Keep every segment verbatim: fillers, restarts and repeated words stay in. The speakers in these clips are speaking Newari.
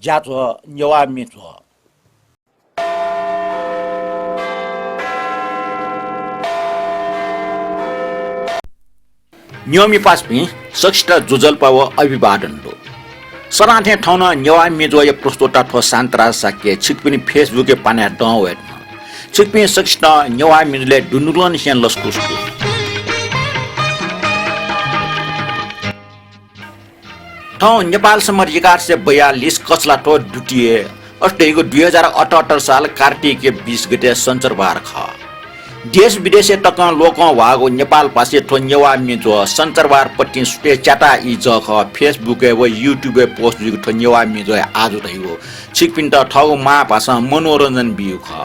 ज्याझ्वः नेवाः म्ये ज्वः। न्यंमि पासापिं सकसित ज्वजलपा व अभिवादन दु। सदां थें थौं नं नेवाः म्ये ज्वःया प्रस्तोता थ्व शान्तराज शाक्य छिकपिनि Facebook-य् पानाय् दं वये धुन। छिकपिं सकसित नेवाः म्ये ज्वलय् दुनुगलंनिसें लसकुस दु। थौं नेपाल सम्बत एघार सय बयालिस कछलाथ्व द्वितीय, अथे धइगु दुई हजार अठहत्तर साल कार्तिकया बीस गते सञ्चरबार खः। देश विदेशय् तकं लोकं ह्वाःगु नेपालभाषी थ्व नेवाः म्ये ज्वः सञ्चरबार पतिं सुथय् च्याताः ई जःखः Facebook-य् व YouTube-य् post जुइगु थ्व नेवाः म्ये ज्वःया आजु धइगु छिकपिन्त थःगु मांभाषां मनोरञ्जन बीगु खः।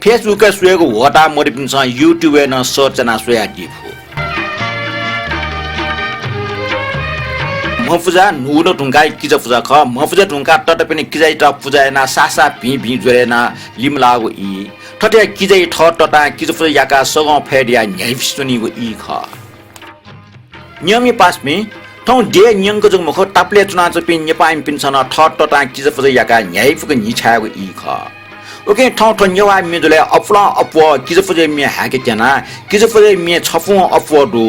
Facebook-य् स्वयेगु ह्वःताः मदुपिन्सं YouTube-य् नं search यानाः स्वयादी फु। म्हपुजा न्हूगु धुंकाः किजा पुजा खः। म्हपुजा धुंकाः ततापिनि किजायात पुजा यानाः साःसाः भिं भिं ज्वरय् यानाः लिमलाःगु ई। थथे किजाया थः ततां किजा पुजा याकाः सगं फय् दयाः न्ह्याइपुसे च्वनीगु ई खः। न्यंमि पासापिं, थौं देय् न्यंक जक मखु, तापालय् च्वनाच्वंपिं नेपाःमिपिन्सं नं थः ततां किजा पुजा याकाः न्ह्याइपुक न्हि छायेगु ई खः। उकिं थौं थ्व नेवाः म्ये ज्वलय् अपुलं अप्वः किजा पुजाया म्ये हाय्के क्यना। किजा पुजाया म्ये छपुं अप्वः दु।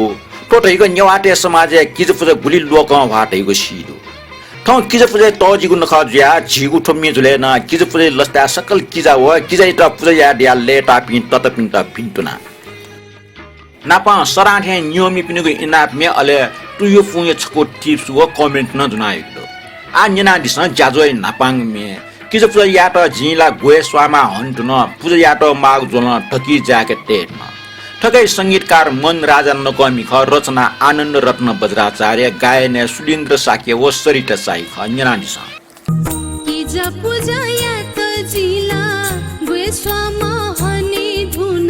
थ्व धइगु नेवाःतय् समाजय् किजा पुजा गुलि लोकं ह्वाः धइगु सी दु। थौं किजा पुजाया तःजिगु नखः जुयाः झीगु थ्व म्ये ज्वलय् नं किजा पुजाया लसताय् सकल किजा व किजायात पुजा याये दयाः लय्ताःपिं ततापिन्त भिन्तुना। नापं सदां थें न्यंमिपिनिगु इनाप म्ये, अले तुयुपुंया छकू tips व comment नं ज्वनाः यंकि दु। आः न्यनादिसँ ज्याझ्वःया न्हापांगु म्ये। किजा पुजा यायेत जिं ला ग्वय् स्वांमाः हने धुन, पुजा यायेत माःगु ज्वलं धकिं जाय्के तये धुन। थुकी संगीतकार मन राजा नकःमि खः, रचना आनन्द रत्न बज्राचार्य, गायनय् सुलिन्द्र शाक्य व सरिता शाही खः। न्यनादिसँ। किजा पुजा यायेत जिं ला ग्वय् स्वांमाः हने धुन,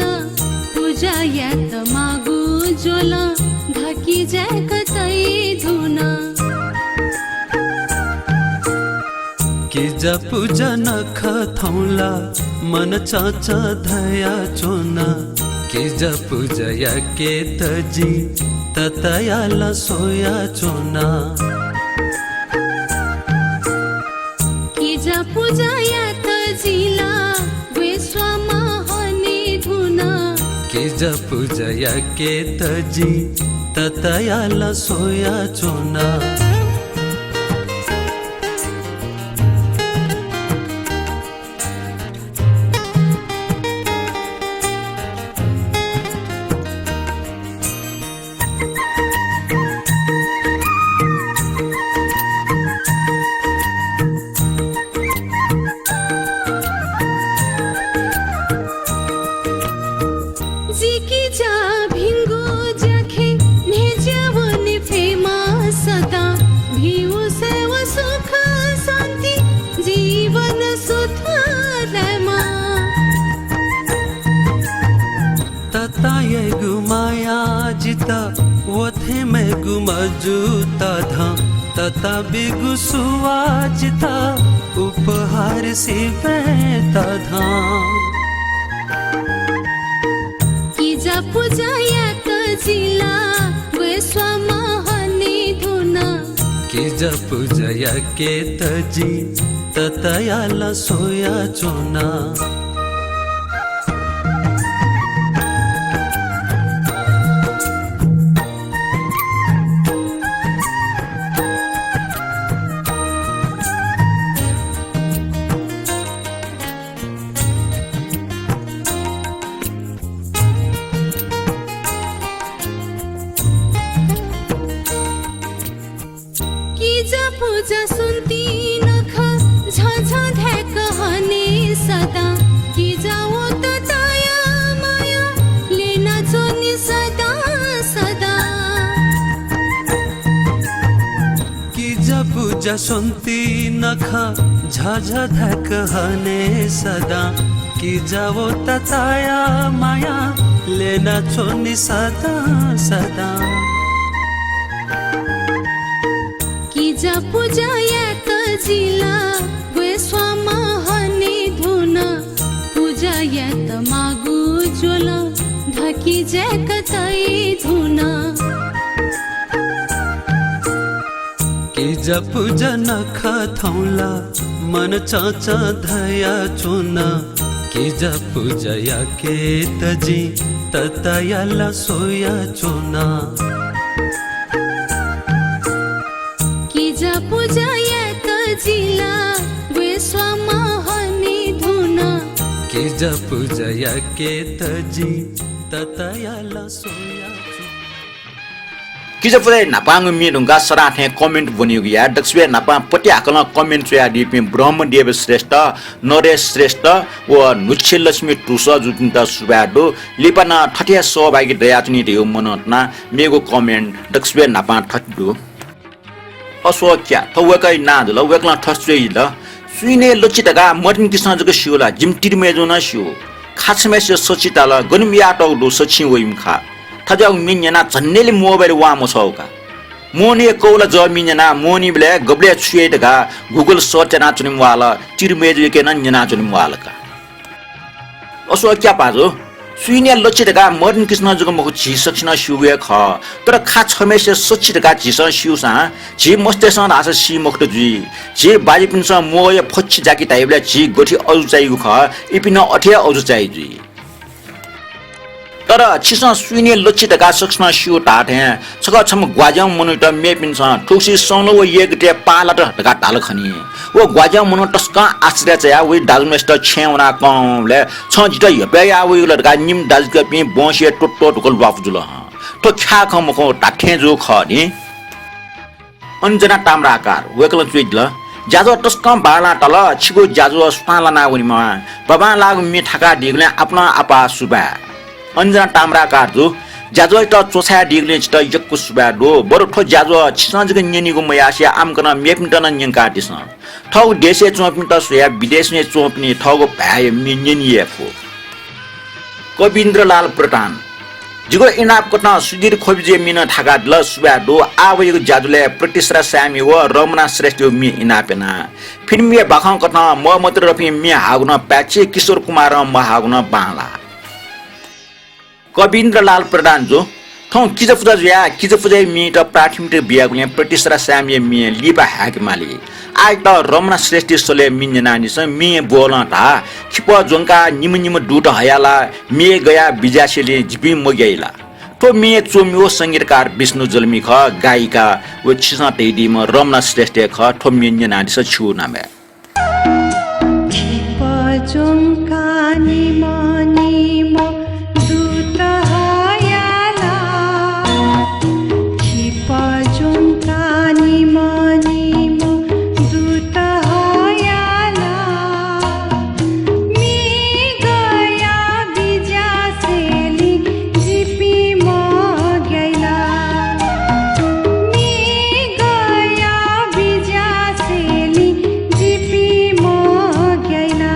पुजा यायेत माःगु ज्वलं धकिं जाय्के तये धुन। किजा पुजा नखः थौं ला मन चंचं धयाच्वन। किजा पुजा याकेत जिं तताया लँ स्वयाच्वना। किजा पुजा यायेत जिं ला ग्वय् स्वांमाः हने धुन। किजा पुजा याकेत जिं तताया लँ स्वयाच्वना। जि किजा भिंगु ज्याखँय् न्ह्यज्याः वने फयेमा सदां। भिंगु सय् व सुख शान्ति जीवन सुथय् लायेमा। ततां याइगु माया जितः व थें मेगु मजूत धं। ततां बीगु सुवाः जितः उपहार सिबय् तधं। किजा पुजा यात जिं ला ग्वय् स्वांमाः हने धुन। किजा पुजा याकेत जिं तताया लँ स्वयाच्वना। किजा पुजा स्वन्ति नखः झःझः धाय्क हने सदां। किजा व तताया माया ल्यनाच्वनी सदां सदां। किजा पुजा स्वन्ति नखः झःझः धाय्क हने सदां। किजा व तताया माया ल्यनाच्वनी सदां सदां। किजा पुजा यात जिं ला ग्वय् स्वांमाः हने धुन। पुजा यात माःगु ज्वलं धकिं जाय्क तये धुन। किजा पुजा नखः थौं ला मन चंचं धयाच्वन। किजा पुजा याकेत जिं तताया ला स्वयाच्वन। किजा पुजा यात जिं ला ग्वय् स्वां हने धुन। किजा पुजा याकेत जिं तताया ला स्वयाच्वन। किजा पुजाया न्हापांगु म्ये धुंकाः सदां थें comment ब्वनेगु याये। दक्वसिबय् न्हापां पति हाकलं comment च्वयादीपिं ब्रह्मदेव श्रेष्ठ, नरेश श्रेष्ठ व नुच्छेलक्ष्मी तुस जुजुपिन्त सुभाय् दु। लिपा नं थथे हे सहभागी दयाच्वनी धयागु मनंतुनाः मेगु comment दक्वसिबय् न्हापां थथे दु। अश्वक्या, थ्व वय्कःया नां जुल, वय्कलं थथे च्वयादिल, सुइनय् लच्छि धकाः मदन कृष्णं जक स्यू ला, जिमि तिरिमय्जुं नं स्यू। खा छम्हय्सित सच्छि धाल, गन मियातःगु दु सच्छि वइम्ह खा। थज्याःगु म्ये न्यनाः झन्डैले मोहबलय् वां मछ्वः का। मोहनीया कौला जः म्ये न्यनाः मोहनीबलय् गबलय् छु याइ धकाः Google search यानाच्वनेम्ह वाल, तिरिमय्जुयाके नं न्यनाच्वनेम्ह वाल का। अश्वक्या पाजु, सुइनय् लच्छि धकाः मदन कृष्णं जक मखु, झी सकसिनं स्यूगु हे खः। तर खा छम्हय्सित सच्छि धकाः झीसं स्यूसां झी मस्तय्सं धाःसा सी मखुत जुइ। झी बाज्यापिन्सं मोहया फच्छि जाकि धाइबलय् झी गथे अजू चाइगु खः, इपिं नं अथे हे अजू चाइ जुइ। तर छिसं सुइनय् लच्छि धकाः सकसिनं स्यू धाःथें छकः छम्ह ग्वाज्याःम्ह मनूयात मेपिन्सं थुगुसी संगलौ व यय्गतय् पाः लात धकाः धाल खनी। व ग्वाज्याःम्ह मनू तसकं आश्चर्य चायाः वया दाजुम्हय्सित छेँय् वनाः कंवंबलय् छं जितः हेपय् याः वइगु ला धकाः निम्ह दाजुकिजापिं बंसिया त्वत्वः धुंकाः ल्वापु जुल हं। थ्व ख्याः खँ मखु, धात्थें जूगु खः नि। अञ्जना ताम्राकार वय्कलं च्वयादिल, ज्याझ्वः तसकं बांलाः ताल, छिगु ज्याझ्वः सुनां लाना वनेमाः। बांबांलाःगु म्ये थाकादीगुलिं आपालं आपाः सुभाय्। अञ्जना ताम्राकार जु, ज्याझ्वःयात च्वछायादीगुलिं छितः यक्व सुभाय् दु। बरु थ्व ज्याझ्वः छिसं जक न्यनीगु मयासें आम्कन मेपिन्त नं न्यंकादिसँ। थःगु देशय् च्वंपिन्त स्वयाः विदेशय् च्वंपिनि थःगु भाय्‌या म्ये न्यनी हे फु। कवीन्द्रलाल प्रधान, जिगु इनाप कथं सुधीर खोबिजुया म्ये नं थाकादिल, सुभाय् दु। आः वइगु ज्याझ्वलय् प्रतिसरा साय्‌मि व रमना श्रेष्ठया म्ये इनाप याना। फिल्मया बाखं कथं ममत रफिं म्ये हाःगु नं पाय्‌छि, किशोर कुमारं महाःगु नं बांलाः। कवीन्द्रलाल प्रधान जु, थौं किजा पुजा जुयाः किजा पुजाया म्येयात प्राथमिकता बियागुलिं प्रतिसरा साय्‌मिया म्ये लिपा हाय्‌के माली। आःयात रमना श्रेष्ठया सलय् म्ये न्यनादिसँ, म्ये ब्वलं धाः। खिपः ज्वंकाः निम्ह निम्ह दूत हयाः ला म्ये गयाः बिज्यासेंलि जिपिं मग्याइ ला? थ्व म्ये च्वमि व संगीतकार विष्णु जलमी खः, गायिका व छिसं धयादीम्ह रमना श्रेष्ठ हे खः। थ्व म्ये न्यनादिसँ छिगु नामय्। खिपः ज्वंकाः निम्ह निम्ह दूत हयाः ला। खिपः ज्वंकाः निम्ह निम्ह दूत हयाः ला। म्ये गयाः बिज्यासेंलि जिपिं मग्याइ ला। म्ये गयाः बिज्यासेंलि जिपिं मग्याइ ला।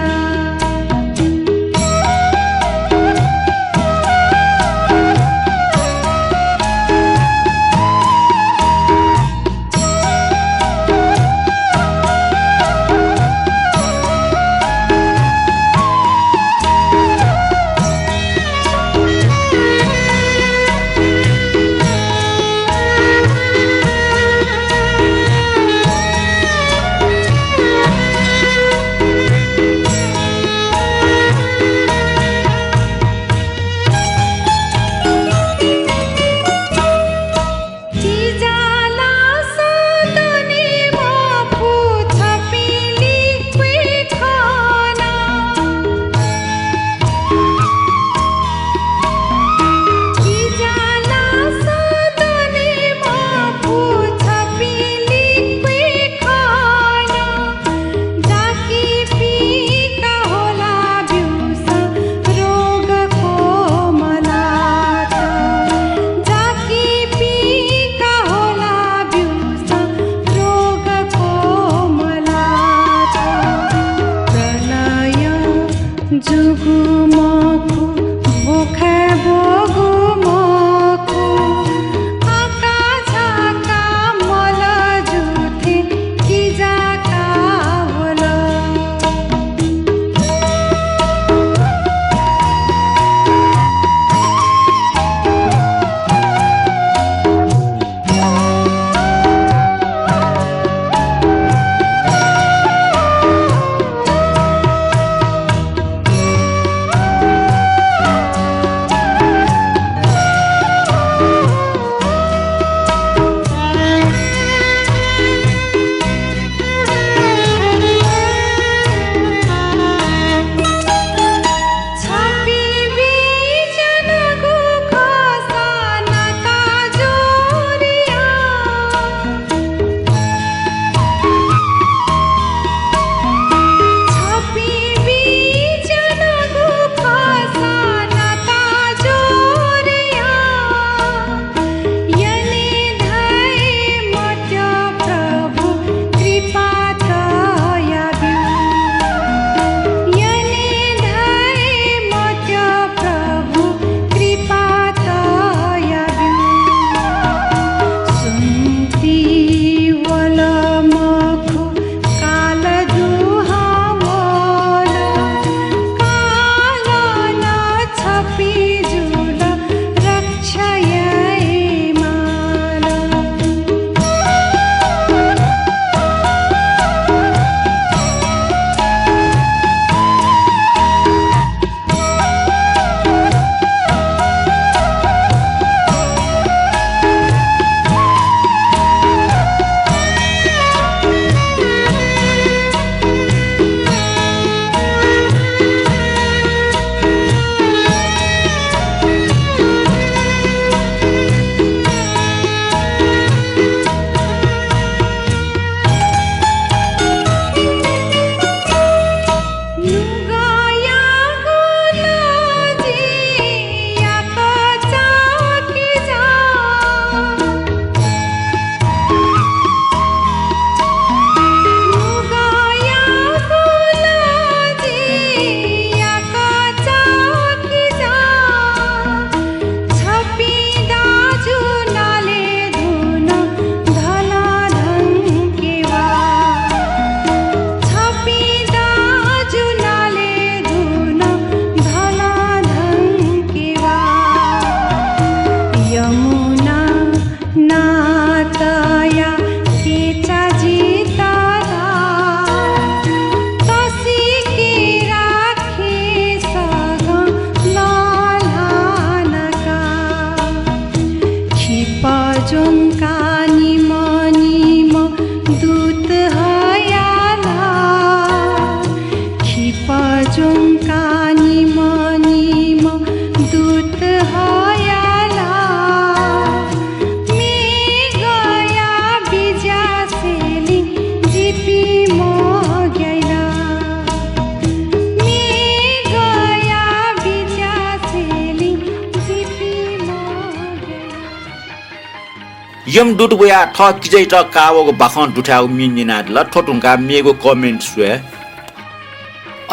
यमदूत वयाः थः किजायात काः वःगु बाखं दुथ्याःगु मिं न्यनादिल। थ्व धुंकाः मेगु comment स्वये।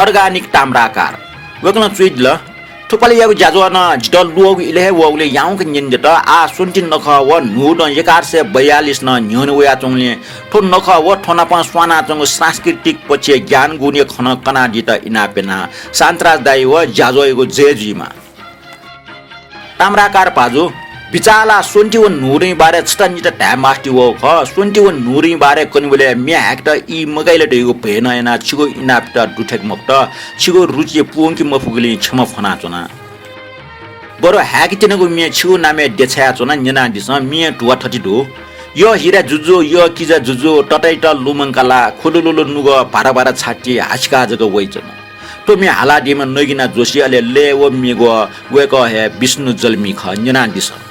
Organic ताम्राकार। वय्कलं च्वयादिल, थ्व पालियागु ज्याझ्वः नं जितः लुवःगु इलय् हे वःगुलिं याउँक न्यनेदत। आः स्वन्ति नखः व न्हूदँ एघार सय बयालिस नं न्ह्यःने वयाच्वंगुलिं थ्व नखः व थ्व नाप स्वानाच्वंगु सांस्कृतिक पक्षय् ज्ञानगुणया खँ नं कनादीत इनाप याना। शान्तराज दाइ व ज्याझ्वःयागु जय जुइमा। ताम्राकार भाजु, बिचाः ला स्वन्ति व न्हूदँया बारे छता निता धाये मास्ति वःगु खः। स्वन्ति व न्हूदँया बारे कनेबलय् म्ये हाय्केत ई मगाइ ला धइगु भय नं यानाः छिगु इनापयात दुथ्याके मफुत। छिगु रुचि पूवंके मफुगुलिं क्षमा फ्वनाच्वना। बरु हाय्के त्यनागु म्ये छिगु नामय् देछायाच्वना, न्यनादिसँ। म्येया धुवा थथे दु। यः हिरा जुजु, यः किजा जुजु, ततायात लुमंकाः ला खुलुलुलु नुगः भारा भारा छाति हासिकाः जक वइच्वन। थ्व म्ये हालादीम्ह नगिना जोशी, अले लय् व म्ये ग्वः वय्कः हे विष्णु जल्मी खः। न्यनादिसँ।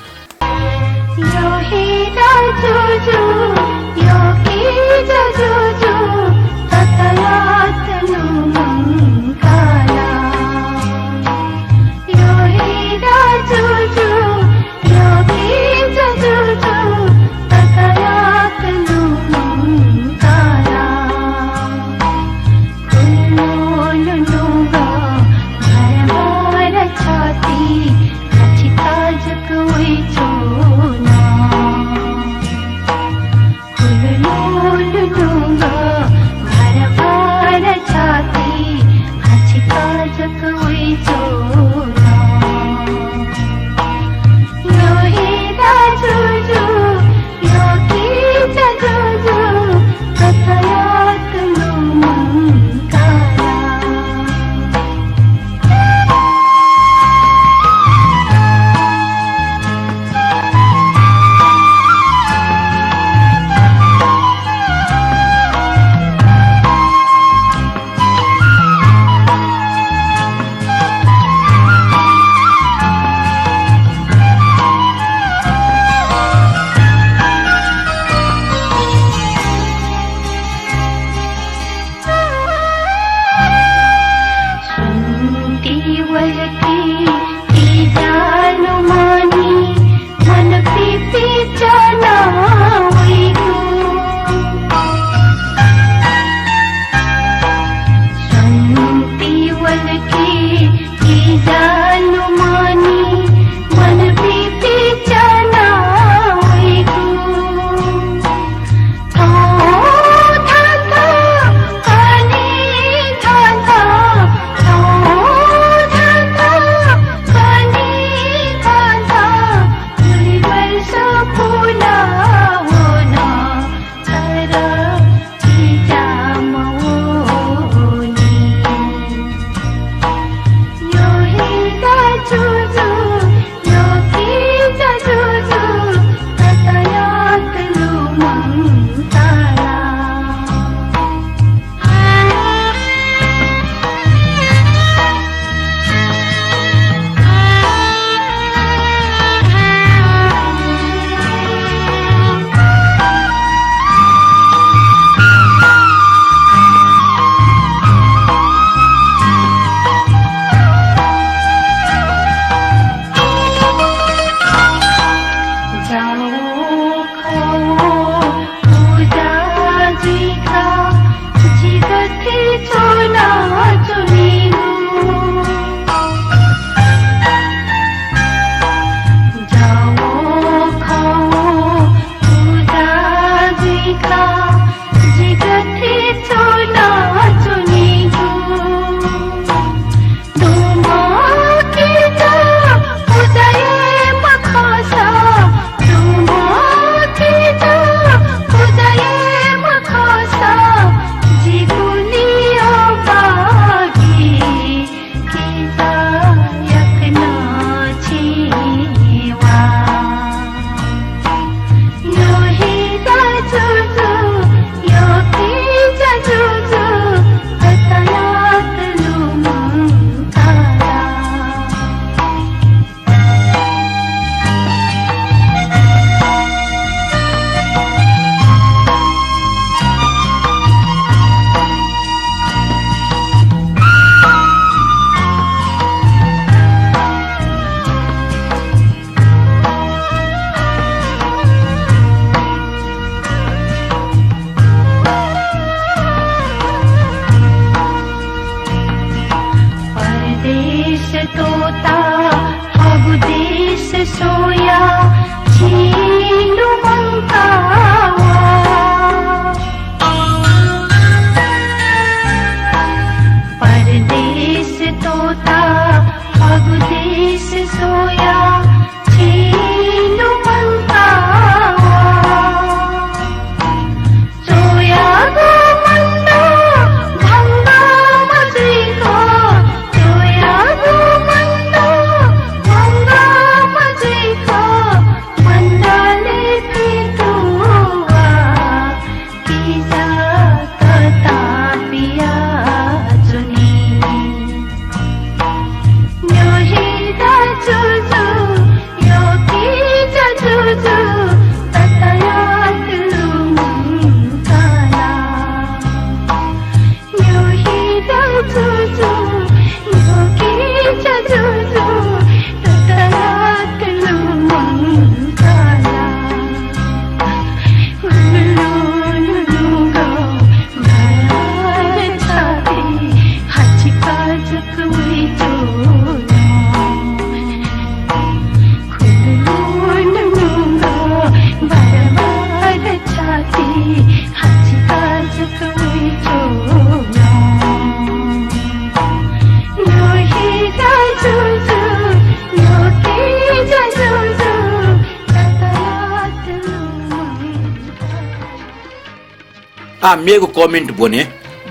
आः मेगु comment ब्वने,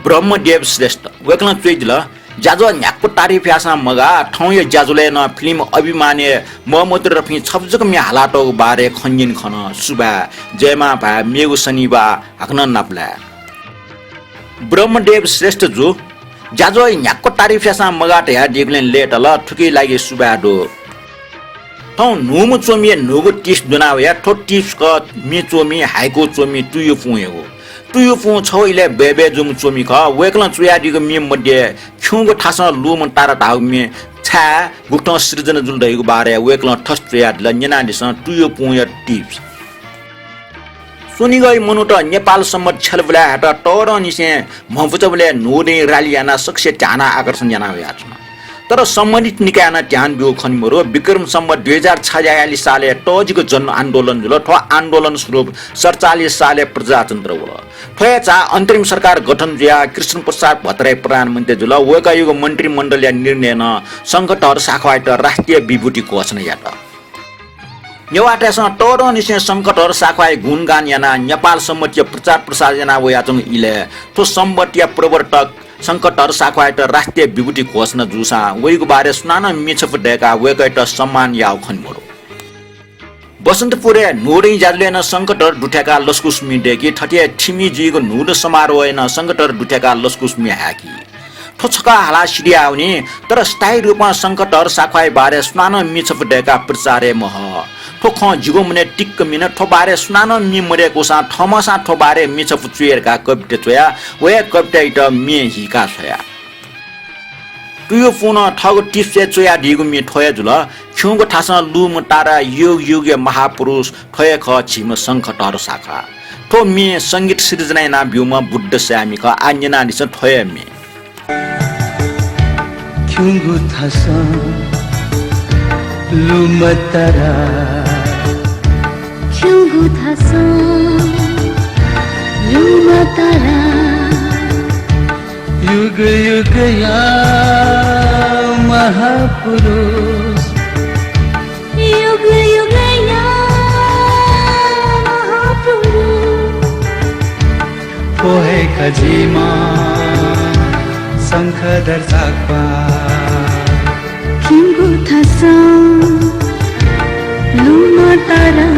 ब्रह्मदेव श्रेष्ठ। वय्कलं च्वयादिल, ज्याझ्वः न्ह्याक्व तारिफ याःसां मगाः, थौंया ज्याझ्वलय् नं फिल्म अभिमानय् ममदुरपिं छपु जक म्ये हालातःगु बारे खँ न्यने खन। सुभाय्, जय मां भाय्, मेगु शनिबाः हाकनं नापलाये। ब्रह्मदेव श्रेष्ठ जु, ज्याझ्वः न्ह्याक्व तारिफ याःसां मगाः धयादीगुलिं लय्ताल, थुकिया लागि सुभाय् दु। थौं न्हूम्ह च्वमिया न्हूगु tips ज्वना वया। थ्व tips खः म्ये च्वमि, हाइकु च्वमि तुयुपुं हे हो। तुयुपुं छगू इलय् बय्बय् जूम्ह च्वमि खः। वय्कलं च्वयादीगु म्ये मध्ये खिउँगु थासं लूम्ह तारा धाःगु म्ये छाय् गुकथं सिर्जना जुल धइगु बारे वय्कलं थथे च्वयादिल, न्यनादिसँ तुयुपुंया tips। स्वनिगःया मनूत नेपाल संवत् छ्यलाबुलाय् हयेत तःधंनिसें म्हपुचःबलय् न्हूदँया rally यानाः सकसिया ध्यान आकर्षण याना वयाच्वन। तर सम्बन्धित निकायं नं ध्यान ब्यूगु खने मदु। विक्रम संवत् दुई हजार छयालिस सालय् तःजिक जनआन्दोलन जुल। थ्व आन्दोलन स्वरूप सतचालिस सालय् प्रजातन्त्र वल। थ्व हे झ्वलय् अन्तरिम सरकार गठन जुयाः कृष्ण प्रसाद भट्टराई प्रधानमन्त्री जुल। वय्कःयागु मन्त्रीमण्डलया निर्णयं नं शंखधर साख्वाःयात राष्ट्रिय विभूति घोषणा यात। नेवाःतय्सं तःधंनिसें शंखधर साख्वाःया गुणगान यानाः नेपाल संवत्‌या प्रचार प्रसार याना वयाच्वंगु इलय् थ्व संवत्‌या प्रवर्तक शंखधर साख्वाःयात राष्ट्रिय विभूति घोषणा जूसां वइगु बारे सुनानं म्ये छपु दय्काः वय्कःयात सम्मान याःगु खने मदु। बसन्तपुरय् न्हूदँया ज्याझ्वलय् नं शंखधर दुथ्याकाः लसकुस म्ये दय्की। थथे हे थिमि जुइगु न्हूदँ समारोहय् नं शंखधर दुथ्याकाः लसकुस म्ये हाय्की। थ्व छकः हालाः सिधयावनी, तर स्थायी रूपं शंखधर साख्वाःया बारे सुनानं म्ये छपु दय्काः प्रचार याये महः। थ्व खँ जिगु मनय् तिक्क मिन। थ्व बारे सुनानं म्ये मदय्कूसां थःम्हंसां थ्व बारे म्ये छपु च्वये धकाः कविता च्वया, व हे कवितायात म्यें हीकाः छ्वया। तुयुपुं नं थःगु tips-य् च्वयादीगु म्ये थ्व हे जुल। खिउँगु थासं लूम्ह तारा युग युगया महापुरुष थ्व हे खः झीम्ह शंखधर साख्वाः। थ्व म्ये संगीत सिर्जना याना ब्यूम्ह बुद्ध साय्मि खः। आः न्यनादिसँ थ्व हे म्ये। खिउँगु थासं लूम्ह तारा। खिउँगु थासं लूम्ह तारा। युग युगया महापुरुष। युग युगया महापुरुष। थ्व हे खः झीम्ह शंखधर साख्वाः। खिउँगु थासं लूम्ह तारा।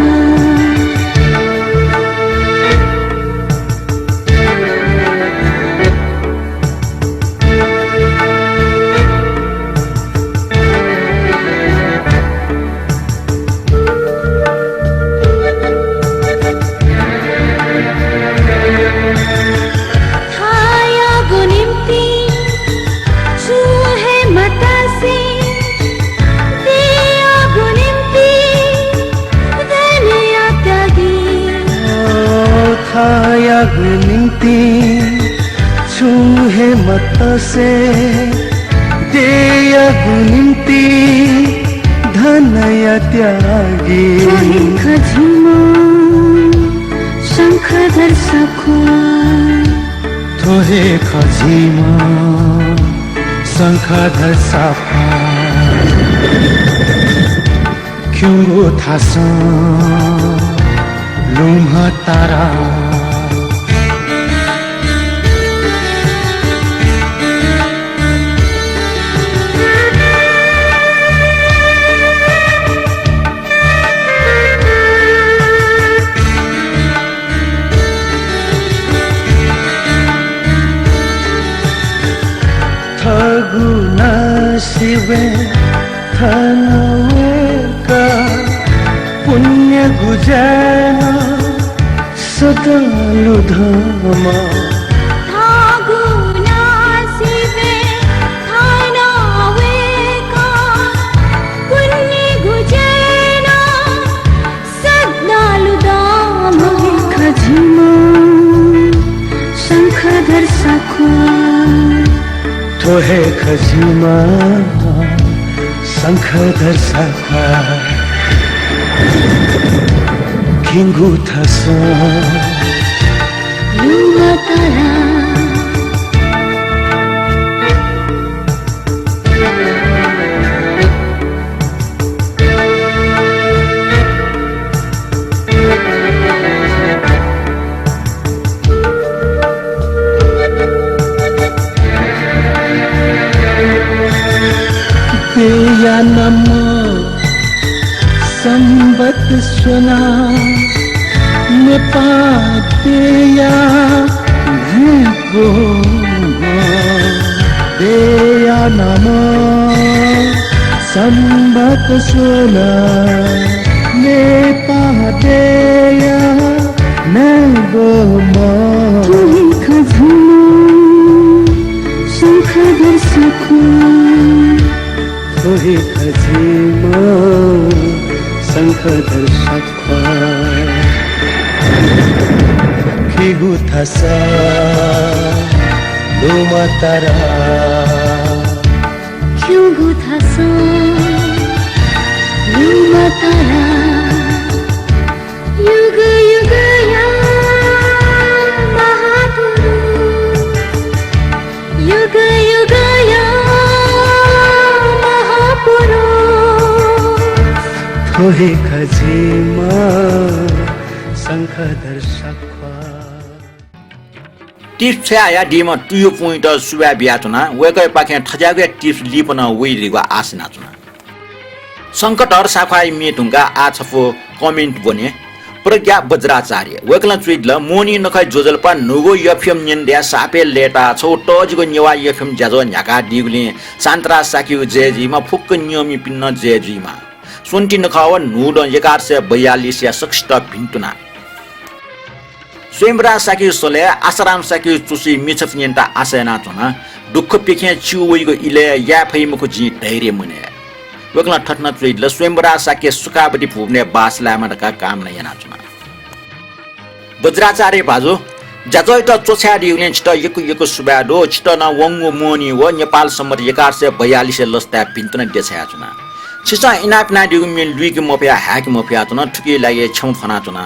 थःयागु निंतिं छुं हे मतासे, थःयागु निंतिं धनया त्यागी। ओ, थःयागु निंतिं छुं हे मतासे, थःयागु निंतिं धनया त्यागी। थ्व हे खः झीम्ह शंखधर साख्वाः। थ्व हे खः झीम्ह शंखधर साख्वाः। खिउँगु थासं लूम्ह तारा। थःगु नसिबय् थन वय्कः पुण्यगु ज्याय् नं सदां लुधंम्ह। थःगु नसिबय् थन वय्कः पुण्यगु ज्याय् नं सदां लुधंम्ह। थ्व हे खः झीम्ह शंखधर साख्वाः। थ्व हे खः झीम्ह शंखधर साख्वाः। खिउँगु थासं लूम्ह तारा। यानाम्ह संवत स्वना नेपाः देया न्हाय्‌ब्वम्ह। देया नाम संवत स्वना नेपाः देया न्हाय्‌ब्वम्ह। थ्व हे खः झीम्ह शंखधर साख्वाः। थ्व हे खः झीम्ह शंखधर साख्वाः। खिगु थासं लुमतारा। खिगु थासं लुमतारा। युग युगया महापुरुष, युग युगया महापुरुष। थ्व हे खः झीम्ह शंखधर साख्वाः। Tips छ्वयादीम्ह तुयुपुंयात सुभाय् बियाच्वना। वय्‌कःयापाखें थज्याःगु हे tips लिपा नं वइ धइगु आशा यानाच्वना। शंखधर साख्वाःया म्ये धुंकाः आः छपु comment ब्वने। प्रज्ञा बज्राचार्य, वय्‌कलं च्वयादिल, मोहनी नखःया ज्वजलपा न्हूगु FM न्यने दयाः सापय् लय्‌ताः छगू तःजिगु नेवाः FM ज्याझ्वः न्ह्याकादीगुलिं शान्तराज शाक्ययागु जय जुइमा, फुक्क नियःमिपिन्त नं जय जुइमा। स्वन्ति नखः व न्हूदँ एघार सय बयालिसया सकसित भिन्तुना। स्वयम्भूराज शाक्यया सलय् आशाराम शाक्यया च्वसुइ म्ये छपु न्यनेत आशा यानाच्वना। दुःख प्यखें चिउ वइगु इलय् याये फइ मखु जिं धैर्य मने। वय्‌कलं थथे नं च्वयादिल, स्वयम्भूराज शाक्य सुखावती भुवनय् बास लायेमा धकाः कामना यानाच्वना। बज्राचार्य भाजु, ज्याझ्वःयात च्वछाय्‌दीगुलिं छितः यक्व यक्व सुभाय् दु। छितः नं वंगु मोहनी व नेपाल संवत् एघार सय बयालिसया लसताय् भिन्तुना देछायाच्वना। छिसं इनाप यानादीगु म्ये लुइके मफया, हाय्‌के मफयाच्वन, थुकिया लागि क्षमा फ्वनाच्वना।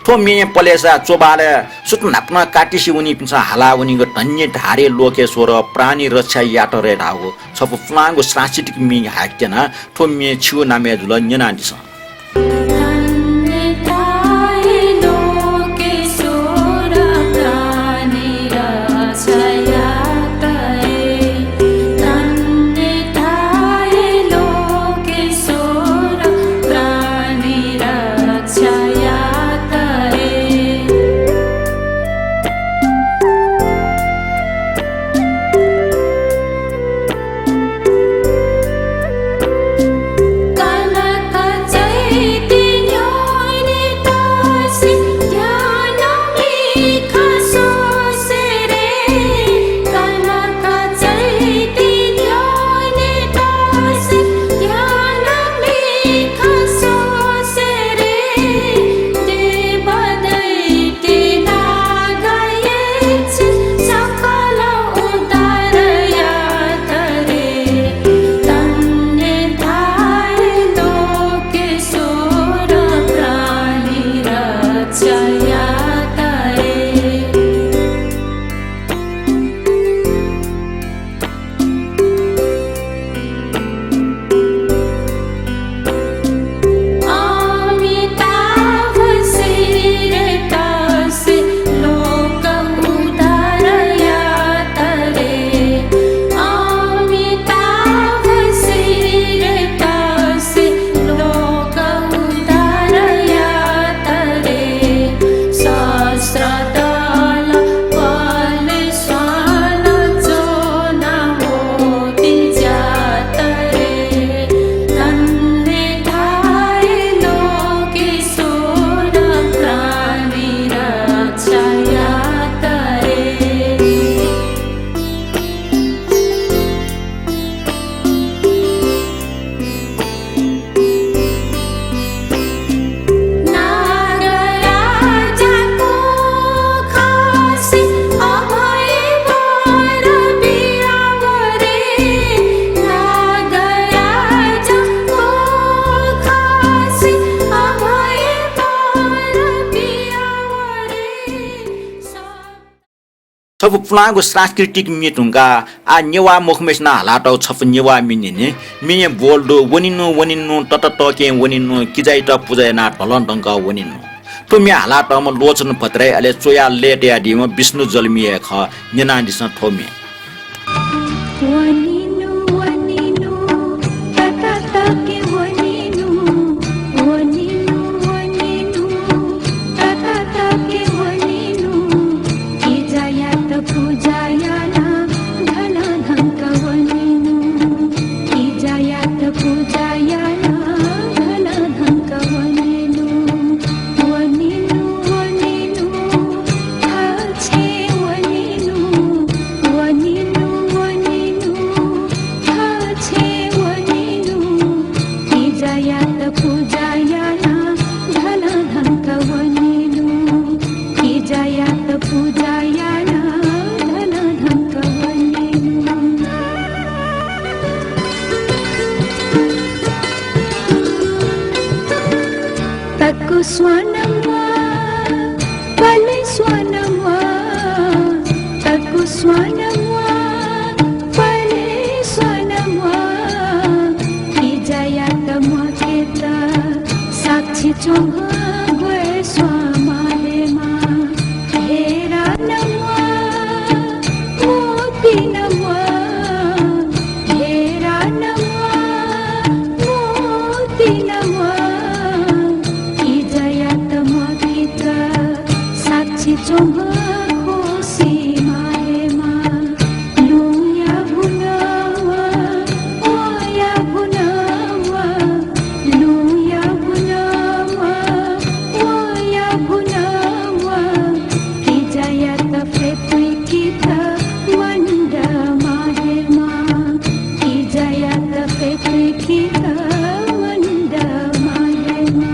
थ्व म्ये पलेसा च्वबालय् सुथ न्हापा नं कातिसे वनीपिन्सं हाला वनीगु धन्य धारे लोकेश्वर प्राणी रक्षा यात रे धाःगु छपु पुलांगु सांस्कृतिक म्ये हाय्‌के त्यना। थ्व म्ये छिगु नामय् जुल, न्यनादिसँ। छपु पुलांगु सांस्कृतिक म्ये धुंकाः आः नेवाः मखुम्हेसिनं हालातःगु छपु नेवाः म्ये न्यने। म्ये बोल दु, वनेनु वनेनु तततःकें वनेनु, किजायात पुजा यानाः धलं दंकाः वनेनु। थ्व म्ये हालातःम्ह लोचन भट्टराई, अले च्वयाः लय् तयादीम्ह विष्णु जलमी हे खः। न्यनादिसँ थ्व म्ये। वनेनु वनेनु स्वानम्वा, पले स्वानम्वा, तकु स्वानम्वा, पले स्वानम्वा, किजायात म्वाकेत साक्षी च्वंगु हे स्वां मालेमा। हेरा नम्वा, मोती नम्वा, हेरा नम्वा, मोती नम्वा, किजायात म्वाकेत साक्षी च्वंगु हे स्वां मालेमा। लुँया भुनम्वा, वया भुनम्वा, लुँया भुनम्वा, वया भुनम्वा, किजायात फ्यतुइकेत मन्द मालेमा। किजायात फ्यतुइकेत मन्द मालेमा।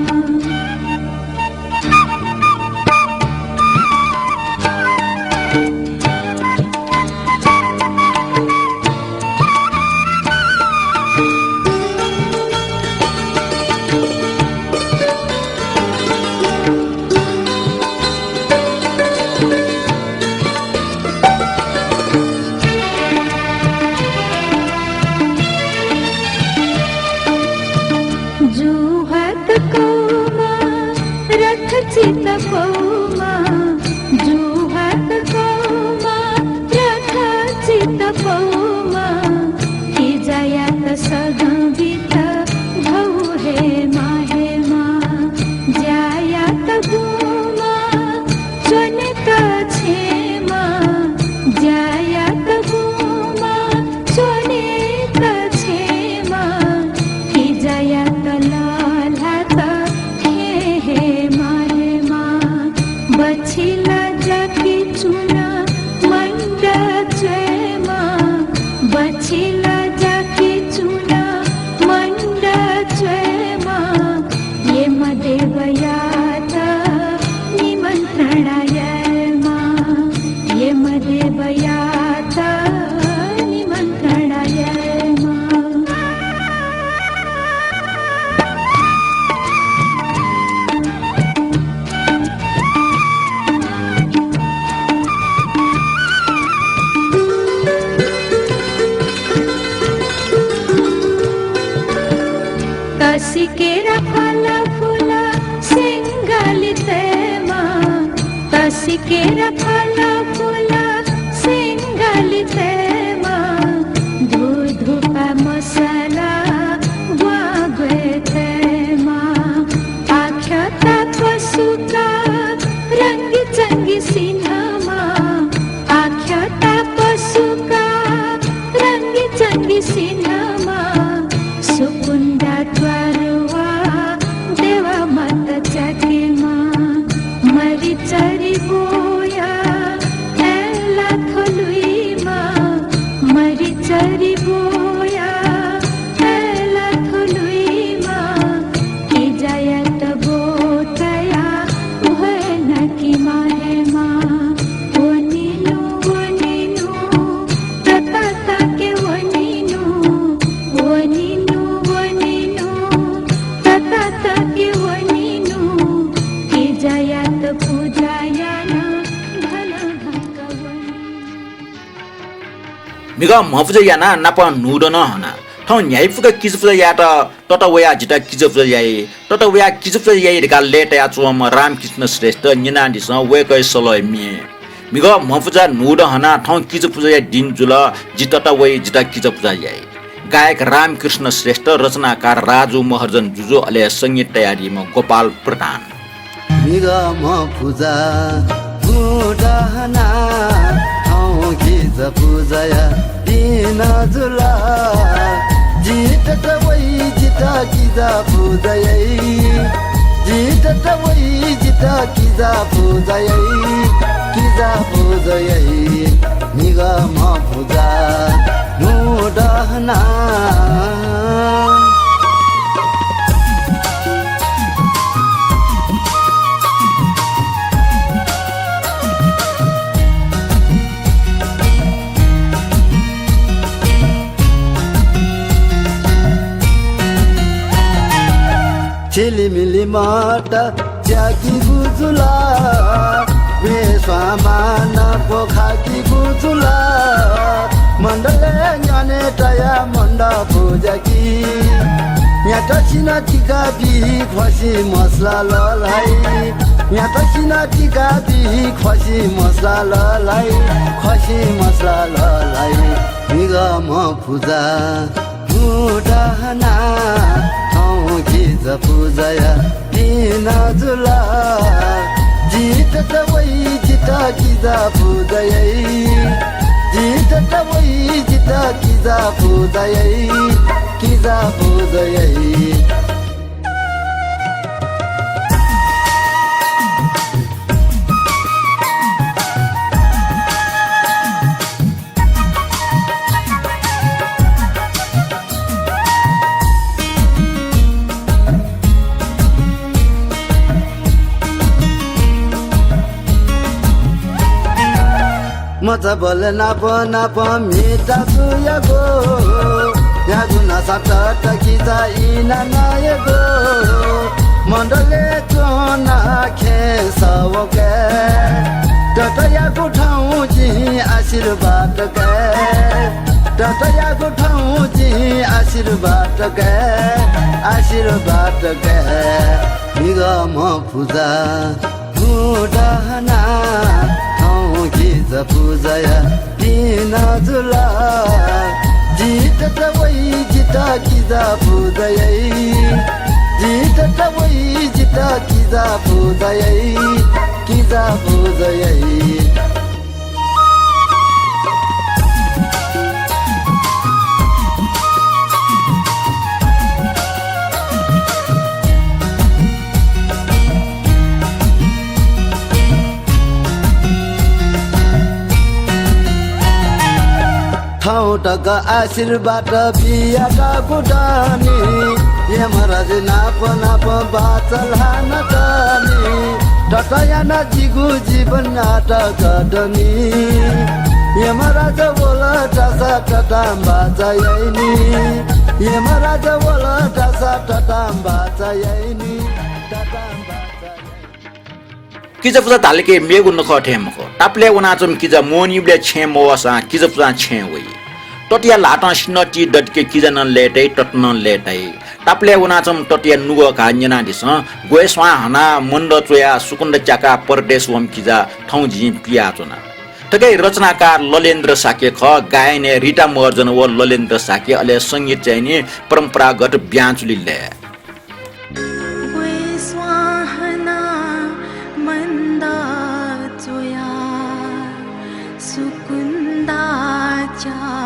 जुहात कौमा, रथ चित पौमा, जुहात कौमा, रथ चित पौमा, किजायात सगं बित भौ हे मालेमा। ज्यायात गुमा, च्वनेत छेँमा, ज्यायात गुमा, च्वनेत छेँमा, किजायात लःल्हात खेँ हे मालेमा। बछिला जाकि चुना मन्द च्वयेमा, बछिला जाकि चुना मन्द च्वयेमा, यमदेवयात निमन्त्रणा यायेमा, यमदेवयात निमन्त्रणा यायेमा। तसिकेरा फलफुला सेंगालितयेमा, तसिकेरा फलफुला सेंगालितयेमा, धुधुपा मसला ग्वाग्वयेतयेमा, आख्यता पसुका रंगिचंगि सिन्हमा, आख्यता पसुका रंगिचंगि सिन्हमा, सुकुन्दा त्वारुवा देवा माता च्याकेमा, मरिचरी बोया अय्‌ला थ्वलुइमा, मरिचरी बोया अय्‌ला थ्वलुइमा, किजायात ब्वतया वनेकी मालेमा। वनिनु, वनिनु, तताताके वनिनु, वनिनु, वनिनु, तताताके वनिनु, किजायात पुजा याना भलंभलंक वनिनु। म्हिगः म्हपुजा यानाः नापं न्हूदँ नं हना। थौं न्ह्याइपुक किजापुजा यायेत तता वयाः जितः किजापुजा याइ, तता वयाः किजापुजा याइ धकाः लय्‌ताया च्वंम्ह रामकृष्ण श्रेष्ठ न्यनादिसँ वय्‌कःया सलहया म्ये। म्हिगः म्हपुजा न्हूदँ हनाः थौं किजापुजाया दिं जुल, जि तता वइ, जितः किजापुजा याइ। गायक रामकृष्ण श्रेष्ठ, रचनाकार राजु महर्जन जुजु, अले संगीत तयादीम्ह गोपाल प्रधान। म्हिगः म्हपुजा न्हूदँ हनाः थौं किजापुजाया दिं जुल। जि तता वइ, जितः किजापुजा याइ। जि तता वइ, जितः किजापुजा याइ। किजापुजा याइ। म्हिगः म्हपुजा न्हूदँ हनाः। झिलिमिलि मत याकीगु जुल, वेस्वां मां नं क्वखाकीगु जुल। मण्डलय् न्ह्यःने तयाः मण्डप पुजाकी। न्यातसिनं तिका बी, ख्वसि मसला ललाइ। न्यातसिनं तिका बी, ख्वसि मसला ललाइ। ख्वसि मसला ललाइ। निगमं पुजा हुँ दहना, थौं किजा पुजाया दिन जुल। जितः त वइ, जितः किजा पुजा याइ। जितः त वइ, जितः किजा पुजा याइ। किजा पुजा याइ। मचाबलय् नाप नाप म्हितासुयागु, यागु नसा तत किजा इनानायेगु। मण्डलय् च्वना खेँ सवके, ततयागु थौं जिं आशीर्वाद काये। ततयागु थौं जिं आशीर्वाद काये, आशीर्वाद काये। निगमं पुजा हुँ दहना, थौं किजा पुजाया दिन जुल। जितः त वइ, जितः किजा पुजा याइ। जितः त वइ, जितः किजा पुजा याइ। किजा पुजा याइ। थौं तक आशीर्वाद बियातःगु दनि, यमराज नाप नाप बाचा ल्हानातःनि। ततयां नं जिगु जीवन नाटक दनि। यमराज वल धाःसा ततां बाचा याइनि। यमराज वल धाःसा ततां बाचा याइनि। ततां बाचा याइनि। किजा पुजा धाल कि मेगु नखः थें मखु। तापालय् वनाच्वंम्ह किजा मोहनीबलय् छेँ मवःसां किजा पुजां छेँ वइ। ततया ल्हातं सिन्हः ति दत कि किजा नं लय्ताइ, तत नं लय्ताइ। तापालय् वनाच्वंम्ह ततया नुगः घाः न्यनादिसँ। ग्वय् स्वां हनाः मण्डप च्वयाः सुकुन्दा च्याकाः परदेश वंम्ह किजा थौं जिं पियाच्वना। थुकी रचनाकार ललेन्द्र शाक्य खः, गायनय् रिता महर्जन व ललेन्द्र शाक्य, अले संगीत चाहिँ नि परम्परागत ब्याँचुलि लय्। ग्वय् स्वां हनाः मण्डप च्वयाः सुकुन्दा च्याकाः।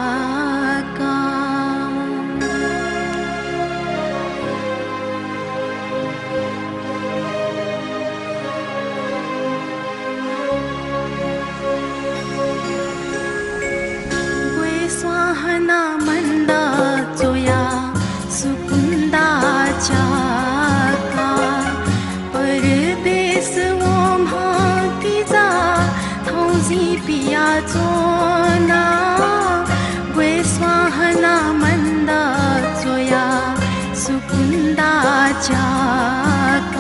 ग्वय् स्वां हनाः मण्डप च्वयाः सुकुन्दा च्याकाः। परदेश वंम्ह किजा थौं जिं पियाच्वना। ग्वय् स्वां हनाः मण्डप च्वयाः सुकुन्दा च्याकाः।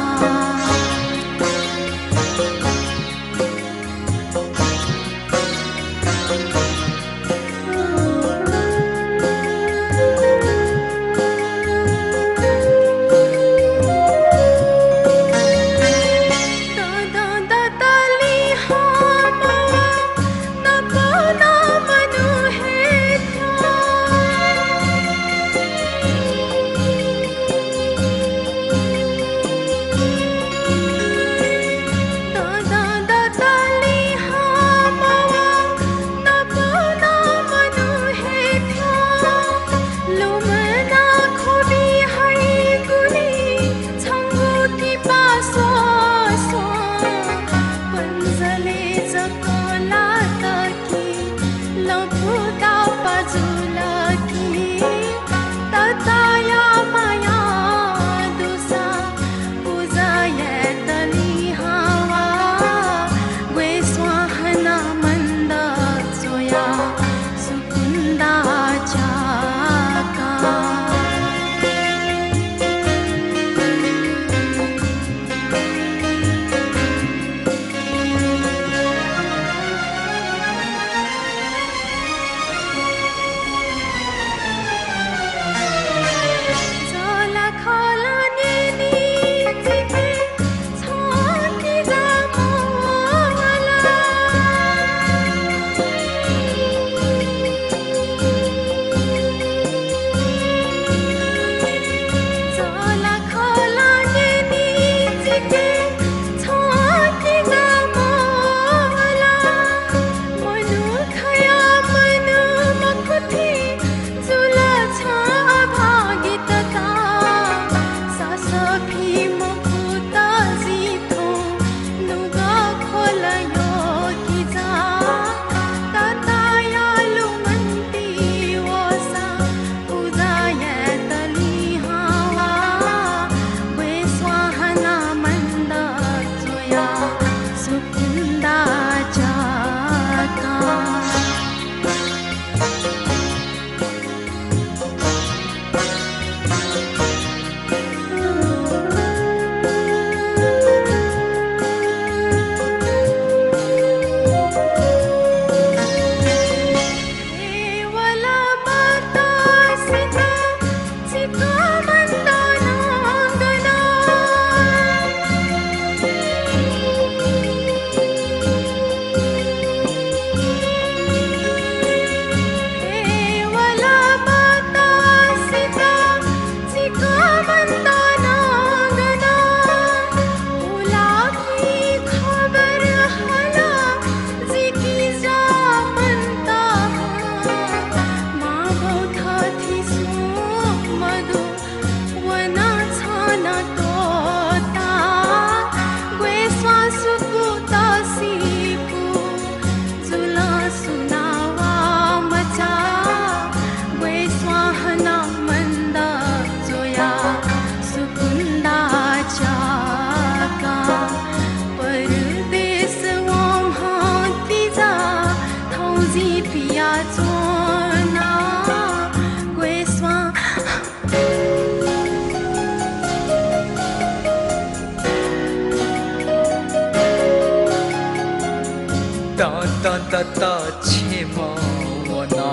तततत छेँ मवना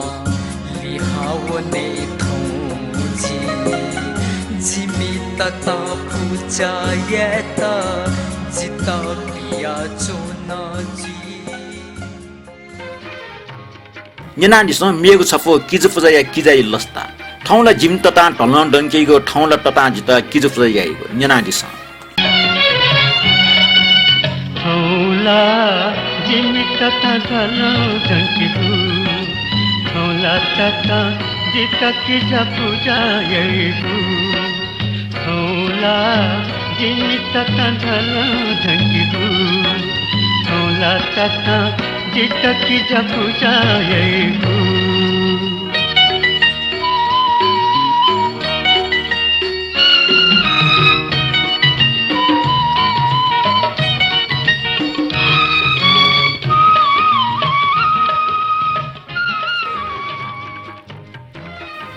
लिहां वने थौं जि। जिमि ततां पुजा यायेत जितः पियाच्वन जि। न्यनादिसँ मेगु छपु किजु पुजाया किजाया लसता। थौं ला जिमि ततां धलं दंकीगु, थौं ला ततां जितः किजु पुजा याइगु। न्यनादिसँ। थौं ला जिमि ततां धलं दंकीगु, थौं ला ततां जितः किजा पुजा याइगु। थौं ला जिमि ततां धलं दंकीगु, थौं ला ततां जितः किजा पुजा याइगु।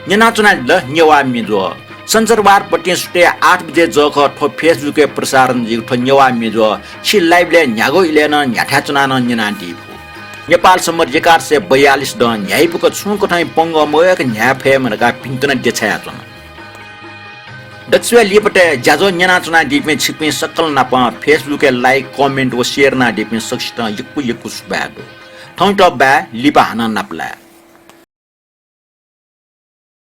न्यनाच्वनादिल नेवाः म्ये ज्वः। सञ्चरबार पतिं सुथय् आठ बजे जःखः थ्व Facebook-य् प्रसारण जुइगु थ्व नेवाः म्ये ज्वः छि live-लय् न्ह्यागु इलय् नं न्ह्याथाय् च्वनाः नं न्यनादी फु। नेपाल सम्बत एघार सय बयालिस दँ न्ह्याइपुक छुं कथंया पंगः मवय्क न्ह्याये फयेमा धकाः भिंतुना देछायाच्वना। दक्वसिबय् लिपातय् ज्याझ्वः न्यनाच्वनादीपिं छिकपिं सकल नाप Facebook-य् like, comment व share यानादीपिं सकसितं यक्व यक्व सुभाय् दु। थौंयात बाय्, लिपा हानं नापलाये।